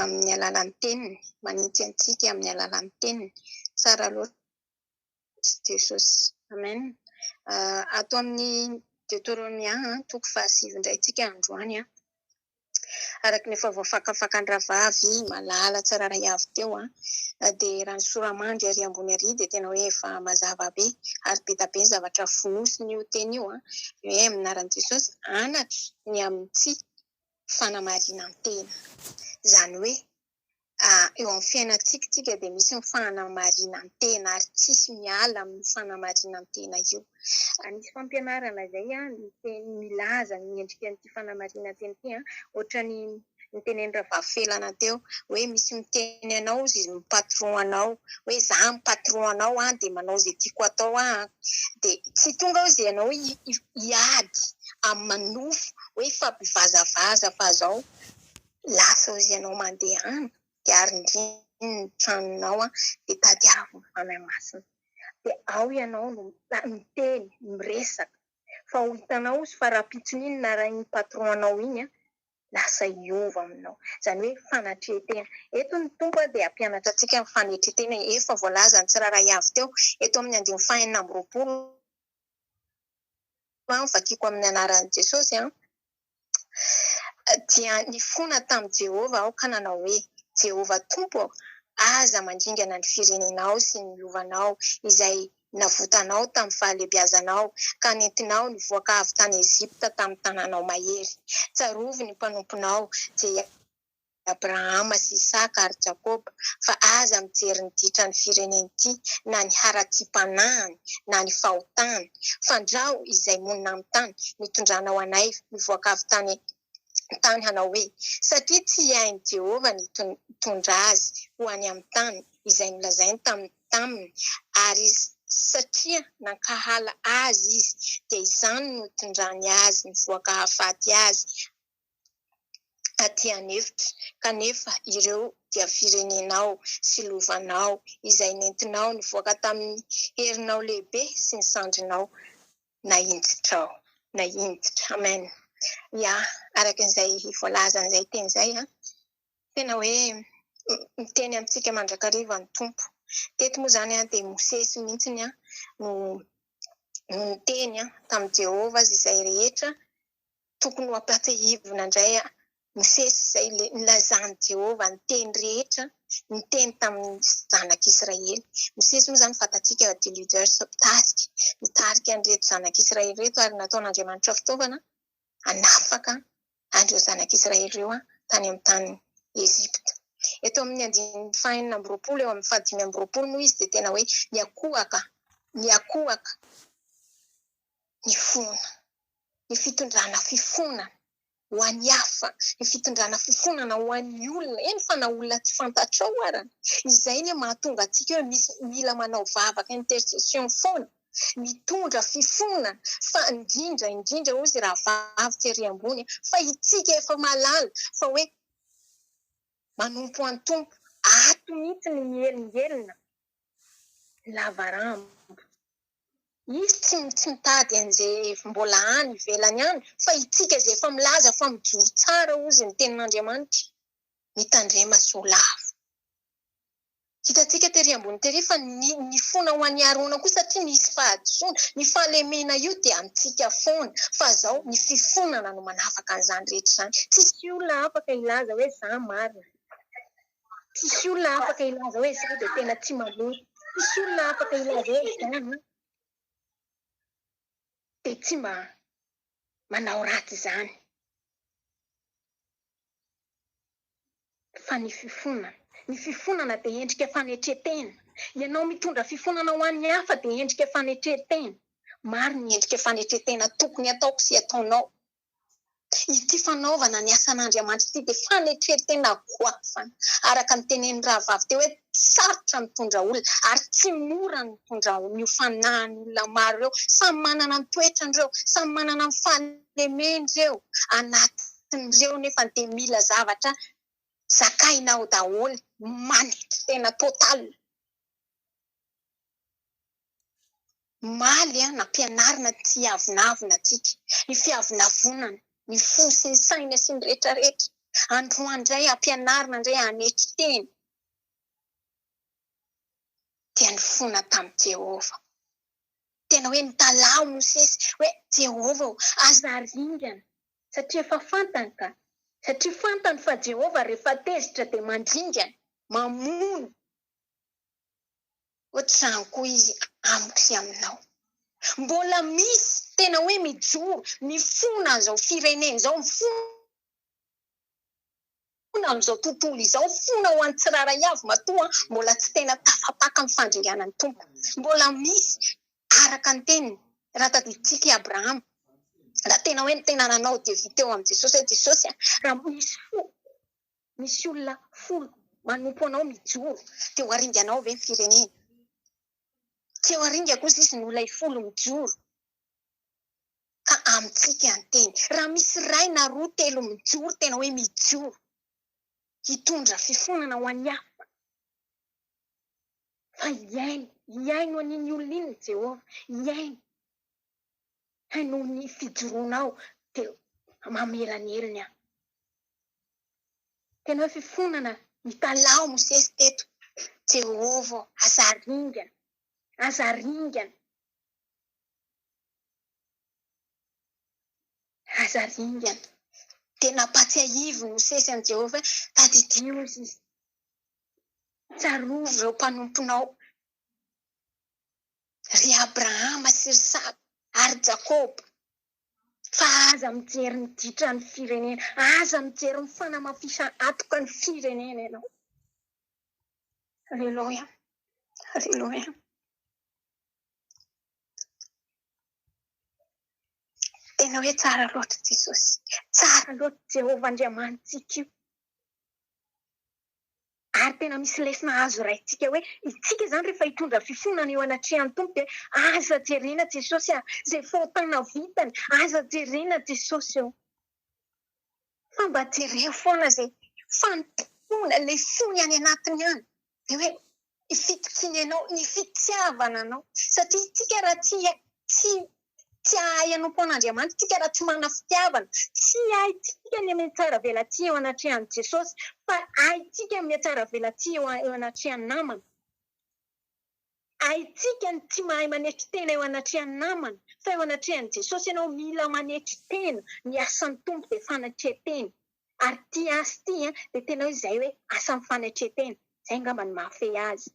amin'ny alalan'ny teniny, manitsy antsika amin'ny alalan'ny teniny. Tsara loatra Jesosy. Amen. Ato amin'ny Deoteronomia toko fahasivy indray tsika androany. Araka ny efa voafakafakan'ny rahavavy malala tsirairay avy teo dia raha ny sora-mandry ary ambony ary dia tena hoe efa mazava be ary be dia be ny zavatra fonosin'io teny io, ny hoe amin'ny anaran'i Jesosy anatra ny amin'ny tsy fanamarinan-tena. Izany hoe eo amin'ny fiainantsika tsika dia misy ny fanamarinan-tena ary tsisy miala amin'ny fanamarinan-tena io. Nisy fampianarana izay niteny milaza ny endrika an'ity fanamarinan-tena ity, ohatran'ny nitenenin'i Rahavavy Felana teo hoe misy miteny anao izy ny patron anao hoe za ny patron anao dia manao izay tiako atao aho, dia tsy tonga hozy ianao hiady amin'ny manofo hoe hifampivazavaza fa zao. Lasa hozy ianao mandeha any dia arindrino ny tranonao dia tadiavo ny Fanahy Masina. Dia ao ianao no miteny, miresaka. Fa ho hitanao hozy fa rahampitson'iny na raha iny patron anao iny lasa hiova aminao. Izany hoe fanatren-tena. Eto ny Tompo dia hampianatra antsika ny fanetren-tena. Efa voalazany tsirairay avy teo. Eto amin'ny andininy faha-26 vakiko amin'ny anaran'i Jesosy. Dia nifona tamin'i Jehovah aho ka nanao hoe, Jehovah Tompo ô, aza mandringana ny firenenao sy ny lovanao, izay navotanao tamin'ny fahalehibiazanao, ka nentinao nivoaka avy tany Egypta tamin'ny tananao mahery. Tsarovy ny mpanomponao, dia. Abrahama sy Isaka ary Jakoba, fa aza mijery ny ditran'ny firenen'ity, na ny haratsiam-panahiny, na ny fahotany, fandrao izay monina amin'ny tany nitondranao anay nivoaka avy tany tany hanao hoe, Satria tsy hain'i Jehovah ny hitondra azy ho any amin'ny tany izay nolazainy taminy, ary satria nankahala azy izy, dia izany no nitondrany azy nivoaka hahafaty azy aty an'efitra, kanefa ireo dia firenenao sy lovanao, izay nentinao nivoaka tamin'ny herinao lehibe sy ny sandrinao nahinjitrao. Nahinjitra. Amen. Ya, araka izay voalazan'izay teny izay, tena hoe miteny amintsika mandrakariva ny Tompo. Teto moa izany dia Mosesy mihitsy no no niteny tamin'i Jehovah izay rehetra Tokony ho ampahatsiahivina indray Mosesy izay nilazan'i Jehovah ny teny rehetra niteny tamin'ny zanak'Israely. Mosesy moa izany fantatsika fa dia leaders, mpitarika, nitarika an'ireto zanak'Israely ireto ary nataon'Andriamanitra fitaovana hanafaka an'ireo zanak'Israely ireo tany amin'ny tany Egypta. Eto amin'ny andininy fahenina amby roapolo eo amin'ny fahadimy amby roapolo moa izy dia tena hoe niakohaka, niakohaka nifona. Ny fitondrana fifonana ho an'ny hafa, ny fitondrana fifonana ho an'ny olona, eny fa na olona tsy fantatrao ara. Izay anie mahatonga antsika hoe misy mila manao vavaka intercession foana, mitondra fifonana fa indrindra indrindra hozy rahavavy tery ambony fa itsika efa mahalala fa hoe manompo an'i Tompo, ato mihitsy no mihelingelina lavarambo. Izy tsy tsy mitady an'izay mbola any ivelany any fa itsika izay efa milaza fa mijoro tsara hozy ny tenin'Andriamanitra. Mitandrema sao lavo. Hitantsika tery ambony tery fa ny nifona ho an'i Arona koa satria nisy fahadisoana. Ny fahalemena io dia amintsika foana fa zao ny fifonana no manafaka an'izany rehetra izany. Tsisy olona afaka hilaza hoe za marina. Tsisy olona afaka hilaza hoe za dia tena tsy maloto. Tsisy olona afaka hilaza hoe za dia tsy mba manao ratsy izany. Fa ny fifonana, ny fifonana dia endrika fanetren-tena. Ianao mitondra fifonana ho an'ny hafa dia endrika fanetren-tena. Maro ny endrika fanetren-tena tokony ataoko sy ataonao. Ity fanaovana ny asan'Andriamanitra ity dia fanetren-tena goavana. Araka ny tenenin'ny rahavavy teo hoe sarotra ny mitondra olona ary tsy mora ny mitondra ny fanahin'olona maro ireo. Samy manana ny toetrany ireo, samy manana ny fahalemeny ireo. Anatin'ireo nefa dia mila zavatra zakainao daholo, manetry tena total. Omaly nampianarina tsy hiavonavona antsika, ny fiavonavonana, ny fo sy ny saina sy ny rehetra rehetra. Androany indray ampianarina indray hanetry tena. Dia nifona tamin'i Jehovah. Tena hoe nitalaho Mosesy hoe, Jehovah ô, aza aringana. Satria efa fantany ka. Satria fantany fa Jehovah rehefa tezitra dia mandringana, mamono. Ohatr'izany koa izy amiko sy aminao. Mbola misy tena hoe mijoro, mifona an'izao firenena izao, mifona amin'izao tontolo izao, mifona ho an'ny tsirairay avy matoa mbola tsy tena tafapaka ny fandringanan'ny Tompo. Mbola misy araka ny teniny, raha tadidintsika i Abrahama, raha tena hoe tena nanao devis teo amin'i Jesosy hoe Jesosy a, raha misy fo, misy olona folo manompo anao mijoro, dia ho aringanao ve ny firenena? Tsy ho aringako hozy izy ny olona folo mijoro. Ka amintsika ny teny. Raha misy iray na roa, telo mijoro, tena hoe mijoro, hitondra fifonana ho an'ny hafa. Fa hihaino, hihaino an'iny olona iny Jehovah, hihaino. Hay noho ny fijoroanao dia mamela ny helony aho. Tena hoe fifonana mitalaho Mosesy teto, Jehovah ô, aza aringana, aza aringana. Aza aringana. Dia nampatsiahivin'i Mosesy an'i Jehovah hoe, Tadidio izy, tsarovy ireo mpanomponao. Ry Abrahama sy ry Isaka ary Jakoba, fa aza mijery ny ditran'ny firenena, aza mijery ny fanamafisam-atoka ny firenena ianao. Aleloia, aleloia. Tena hoe tsara loatra Jesosy, tsara loatra Jehovah Andriamanitsika io. Ary tena misy lesona azo raintsika hoe isika izany rehefa hitondra fifonana eo anatrehan'ny Tompo dia aza jerena Jesosy a, izay fahotana vitany, aza jerena Jesosy ô. Fa mba jereo foana izay fanompoana, ilay fony any anatiny any, ilay hoe ny fitokiany anao, ny fitiavana anao. Satria isika raha tsy tsy tsy hahay hanompo an'Andriamanitra isika raha tsy manana fitiavana. Tsy haintsika ny mihatsaravelatsihy eo anatrehan'i Jesosy, fa haintsika ny mihatsaravelatsihy eo eo anatrehan'ny namana. Haintsika ny tsy mahay manetry tena eo anatrehan'ny namana, fa eo anatrehan'i Jesosy ianao mila manetry tena. Ny asan'ny Tompo dia fanetren-tena. Ary ity asa ity dia tena hoe izay hoe asan'ny fanetren-tena. Izay angamba no mahafehy azy.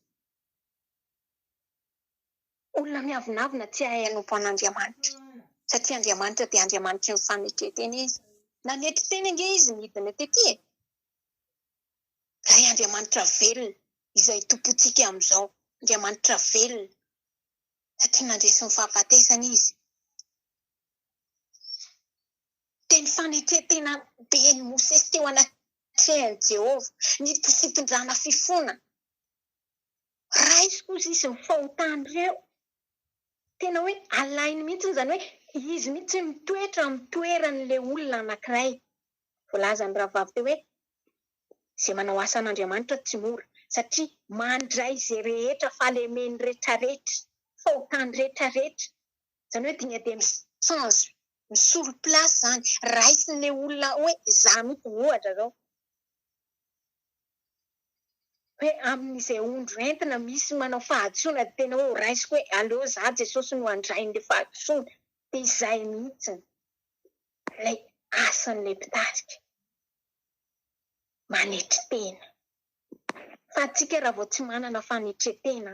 Olona miavonavona tsy hahay hanompo an'Andriamanitra, satria Andriamanitra dia Andriamanitry ny fanetren-tena Izy. Nanetry tena ange Izy nidina tety e! Ilay Andriamanitra velona izay tompontsika amin'izao, Andriamanitra velona, satria nandresy ny fahafatesana Izy. Teny fanetren-tena be an'i Mosesy teo anatrehan'i Jehovah, ny fitondrana fifona. Raisiko ozy izy ny fahotan'ireo. Tena hoe alainy mihitsy izany hoe izy mihitsy mitoetra amin'ny toeran'ilay olona anankiray. Voalazan'ny rahavavy teo hoe izay manao asan'Andriamanitra tsy mora satria mandray izay rehetra fahalemeny retraretra, fahotany retraretra. Izany hoe dinga dia mi-change, misolo place izany. Raisin'ilay olona hoe izaho mihitsy ohatra izao. Hoe amin'izay ondry entina misy manao fahadisoana dia tena hoe ho raisiko hoe aleo za Jesosy no handray an'ilay fahadisoana. Dia izay mihitsy ilay asan'ilay mpitarika. Manetry tena. Fa antsika raha vao tsy manana fanetren-tena,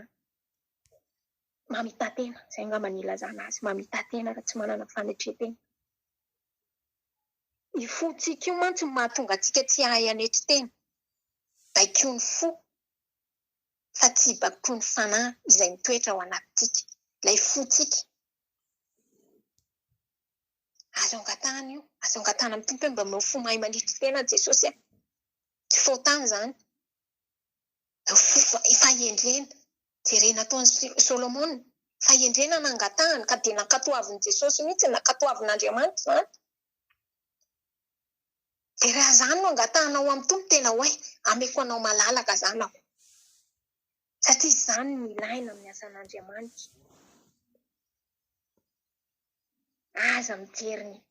mamita-tena, izay angamba no ilazana azy, mamita-tena raha tsy manana fanetren-tena. Io fontsika io mantsy no mahatonga antsika tsy hahay hanetry tena. Baikoy ny fo fa tsy bakoy ny fanahy izay mitoetra ao anatintsika. Ilay fontsika. Azo angatahana io. Azo angatahana amin'ny Tompo hoe mba omeo fo mahay manetry tena Jesosy a. Tsy fahotana izany. Fo fahendrena. Jerena ataon'i Solomona. Fahendrena nangatahany ka dia nankatoavin'i Jesosy mihitsy, nankatoavin'Andriamanitra izany. Dia raha izany no angatahanao amin'ny Tompo, tena hoe ameko anao malalaka zanako. Satria izany no ilaina amin'ny asan'Andriamanitra. Aza mijery ny.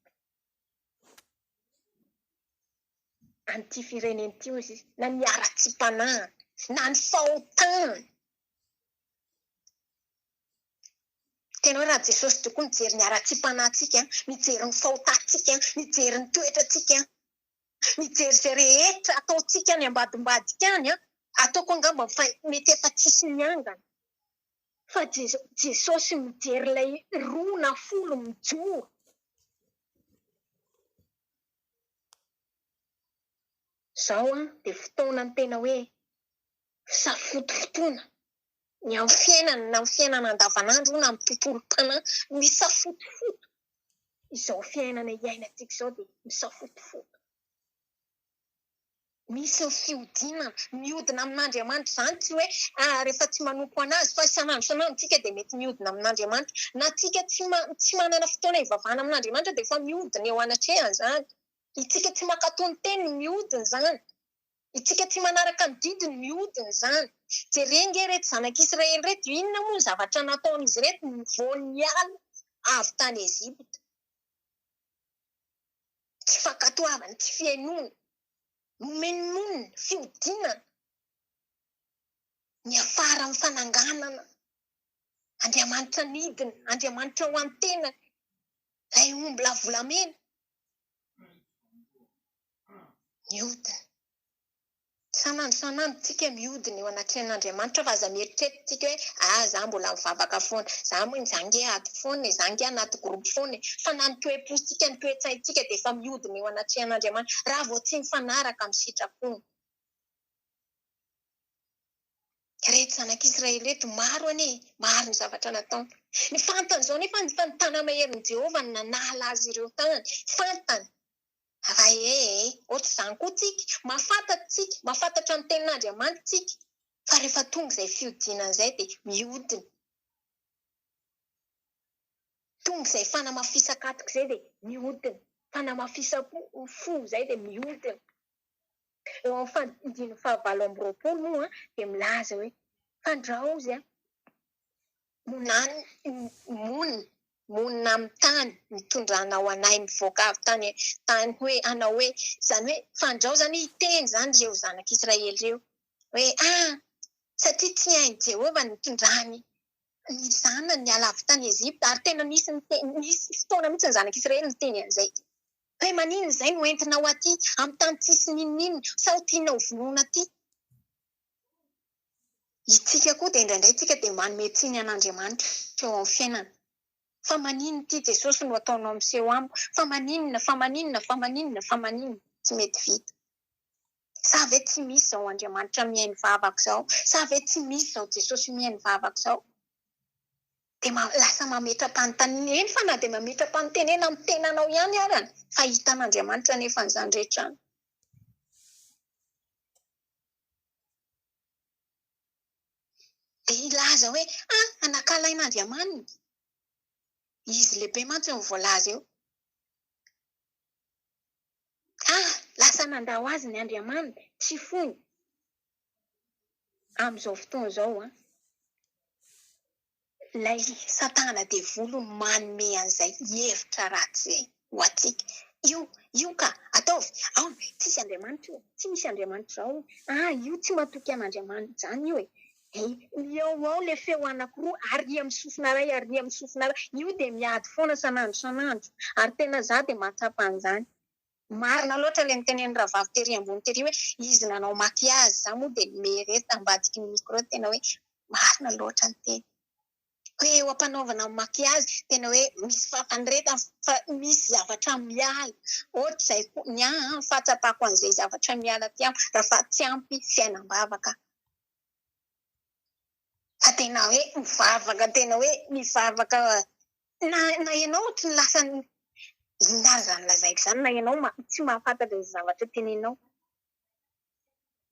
an'ity firenena ity hoy izy, na ny haratsiam-panahiny, na ny fahotany. Tena hoe raha Jesosy tokoa mijery ny haratsiam-panahintsika, mijery ny fahotantsika, mijery ny toetrantsika, mijery izay rehetra ataontsika any ambadimbadika any, ataoko angamba fa mety efa tsisy miangana. Fa Jesosy mijery ilay roa na folo mijoro. Izao dia fotoanan'ny tena hoe fisafotofotoana ny amin'ny fiainana, na amin'ny fiainana andavanandro na amin'ny tontolom-panahy, misafotofoto. Izao fiainana iainantsika izao dia misafotofoto. Misy ny fihodinana, mihodina amin'Andriamanitra izany tsy hoe rehefa tsy manompo an'Azy fa isan'andro isan'andro tsika dia mety mihodina amin'Andriamanitra. Na tsika tsy tsy manana fotoana hivavahana amin'Andriamanitra dia efa mihodina eo anatrehany izany. Itsika tsy mankatò ny teniny mihodina izany. Itsika tsy manaraka ny didiny mihodina izany. Jereo ange ireto zanak'Israely ireto, inona moa ny zavatra nataon'izy ireto vao niala avy tany Egypta? Tsy fankatoavana, tsy fihainoana, momenomenona, fihodinana, niafara amin'ny fananganana Andriamanitra nidina, Andriamanitra ho an'ny tenany, ilay omby lahy volamena, nihodina. Isan'andro isan'andro tsika mihodina eo anatrehan'Andriamanitra fa aza mieritreritra tsika hoe ah za mbola mivavaka foana, za moa za nge ato foana e, za nge anaty groupe foana e, fa na ny toe-pontsika ny toe-tsaintsika dia efa mihodina eo anatrehan'Andriamanitra raha vao tsy mifanaraka amin'ny sitrapony. Ireto zanak'Israely ireto maro anie e, maro ny zavatra nataony. Ny fantany izao nefa fa ny tana-maherin'i Jehovah no nanala azy ireo tany, fantany. Raha ee, ohatr'izany koa tsika, mahafantatra tsika, mahafantatra ny tenin'Andriamanitra tsika, fa rehefa tonga izay fihodinana izay dia mihodina. Tonga izay fanamafisan-katoka izay dia mihodina, fanamafisam-po fo izay dia mihodina. Eo amin'ny andininy faha-28 moa dia milaza hoe, Fandrao izy an, monina monina amin'ny tany nitondranao anay nivoaka avy tany tany hoe hanao hoe, izany hoe fandrao izany hoe hiteny izany ireo zanak'Israely ireo hoe ah satria tsy hain'i Jehovah ny nitondrany ny zanany niala avy tany Egypta, ary tena nisy niteny, nisy fotoana mihitsy ny zanak'Israely niteny an'izay hoe maninona izay no entinao aty amin'ny tany tsisy n'inon'inona, sao tianao vonoina aty. Itsika koa dia indraindray tsika dia manome tsiny an'Andriamanitra eo amin'ny fiainana. Fa maninona ity Jesosy no ataonao miseho amiko? Fa maninona? Fa maninona? Fa maninona? Fa maninona? Tsy mety vita. Sa ve tsy misy izao Andriamanitra mihaino vavaka izao? Sa ve tsy misy izao Jesosy mihaino vavaka izao? Dia lasa mametra-panontaniana. Eny fa na dia mametra-panontaniana amin'ny tenanao ihany arany, fa hitan'Andriamanitra anefa an'izany rehetra izany. Dia hilaza hoe, Ah, anakalain'Andriamaniny. Izy lehibe mantsy no voalaza eo. Ah, lasa nandao azy ny Andriamaniny, tsy foiny. Amin'izao fotoana izao, an, ilay Satana devoly no manome an'izay hevitra ratsy izay ho antsika. Io, io ka, ataovy, ao, tsisy Andriamanitra io, tsy misy Andriamanitra izao, ah, io tsy matoky an'Andriamanitra izany io e. Eh, eo ao ilay feo anankiroa, ary amin'ny sofina iray, ary amin'ny sofina iray, io dia miady foana isan'andro isan'andro, ary tena izaho dia mahatsapa an'izany. Marina loatra ilay notenenin'ny rahavavy tery ambony tery hoe izy nanao maquillage, za moa dia mireto ambadiky ny micro tena hoe marina loatra ny teny. Hoe eo am-panaovana ny maquillage tena hoe misy fampaniretana fa misy zavatra miala, ohatr'izay koa ny ahy an, fahatsapako an'izay zavatra miala aty amiko raha tsy ampy fiainam-bavaka. Fa tena hoe mivavaka tena hoe mivavaka na na ianao ohatry ny lasa inona ary izany lazaiko izany na ianao tsy mahafantatra izay zavatra teneninao.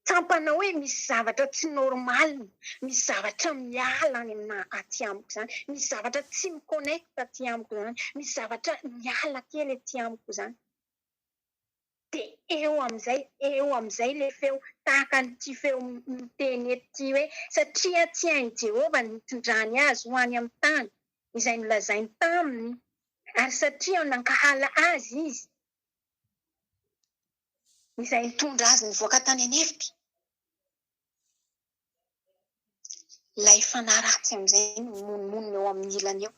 Tsampanao hoe misy zavatra tsy normal, misy zavatra miala any amina aty amiko izany, misy zavatra tsy mi-connecte aty amiko izany, misy zavatra miala kely aty amiko izany. Dia eo amin'izay, eo amin'izay ilay feo, tahaka an'ity feo miteny eto ity hoe, Satria tsy hain'i Jehovah ny nitondrany azy ho any amin'ny tany izay nolazainy taminy, ary satria nankahala azy izy. Izay nitondra azy nivoaka tany an'efitra. Ilay fanahy ratsy amin'izay no mimonomonona eo amin'ny ilany eo.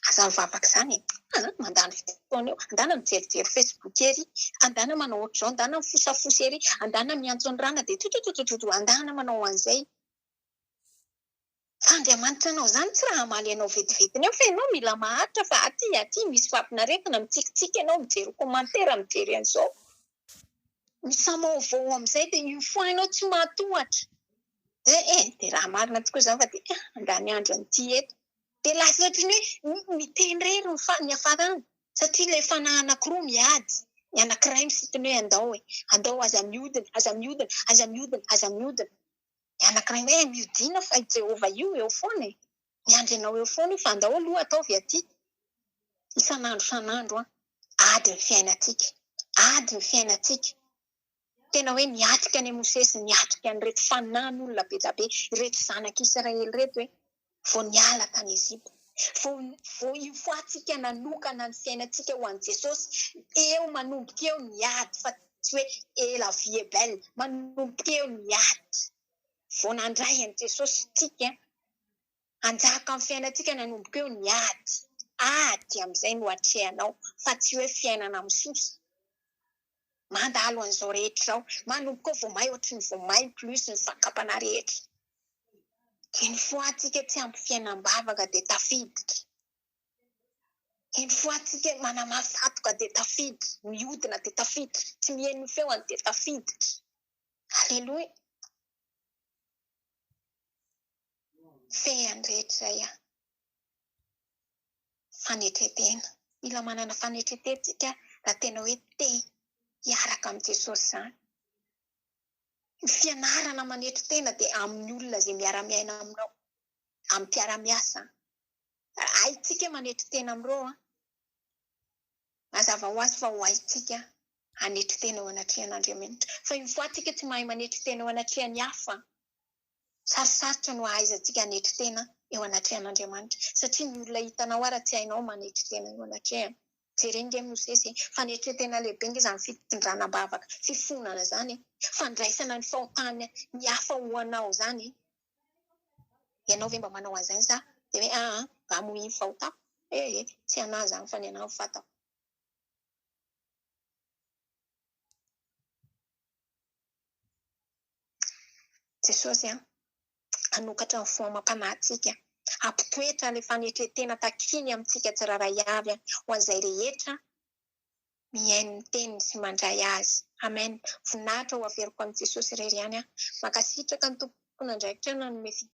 Aza mivavaka izany e! Aza mandany fotoana eo. Andana mijerijery Facebook ery, andana manao ohatr'izao, andana mifosafosa ery, andana miantso ny rana dia totototototo, andana manao an'izay. Fa Andriamanitra anao izany tsy raha hamaly anao vetivety eo fa ianao mila maharitra fa aty aty misy fampinaretana, mitsikitsiky ianao, mijery commentaire, mijery an'izao. Misamaovao amin'izay dia une fois ianao tsy mahatohatra. Dia eh, dia raha marina tokoa izany fa dia ah, handany andro an'ity eto. Dia lasa ohatran'ny hoe miteny irery ny fa- ny hafarana satria ilay fanahy anankiroa miady. Ny anankiray misintona hoe andao e, andao aza mihodina, aza mihodina, aza mihodina, aza mihodina. Ny anankiray hoe mihodina fa i Jehovah io eo foana e. Miandry anao eo foana io fa andao aloha ataovy aty. Isan'andro isan'andro an, ady ny fiainantsika. Ady ny fiainantsika. Tena hoe niatrika an'i Mosesy, niatrika an'ireto fanan'olona be dia be, ireto zanak'Israely ireto e, vao niala tany Egypta. Vao, vao une fois tsika nanokana ny fiainantsika ho an'i Jesosy, eo manomboka eo ny ady fa tsy hoe et la vie est belle, manomboka eo ny ady. Vao nandray an'i Jesosy tsika, hanjaka amin'ny fiainantsika nanomboka eo ny ady. Ady amin'izay no atrehanao fa tsy hoe fiainana misosa. Mandalo an'izao rehetra izao. Manomboka eo vao may ohatry ny vao may plus ny fakam-panahy rehetra. Une fois tsika tsy ampy fiainam-bavaka dia tafiditra. Une fois tsika manamafy hatoka dia tafiditra. Mihodina dia tafiditra. Tsy mihaino ny feony dia tafiditra. Alléluia. Fehiny rehetra izay an. Fanetren-tena. Mila manana fanetren-tena tsika raha tena hoe te hiaraka amin'i Jesosy izany. Ny fianarana manetry tena dia amin'ny olona izay miara-miaina aminao, amin'ny mpiara-miasa. Haintsika manetry tena amin'ireo an. Mazava ho azy fa ho haintsika hanetry tena eo anatrehan'Andriamanitra. Fa une fois tsika tsy mahay manetry tena eo anatrehan'ny hafa, Sarosarotra no hahaizantsika hanetry tena eo anatrehan'Andriamanitra, satria ny olona hitanao ara tsy hainao manetry tena eo anatrehany. Jereo nge Mosesy e! Fanetren-tena lehibe nge izany fitondrana am-bavaka, fifonana izany e! Fandraisana ny fahotan'ny hafa ho anao izany e! Ianao ve mba manao an'izany sa dia hoe aa mba hamoy ny fahotako? Ee, tsy anah izany fa ny anah no fantako. Jesosy an, hanokatra ny fo amam-panahintsika, hampitoetra ilay fanetren-tena takiany amintsika tsirairay avy ho an'izay rehetra mihaino ny teniny sy mandray azy. Amen. Voninahitra ho averiko amin'i Jesosy irery ihany aho. Mankasitraka ny tompon'andraikitra nanome.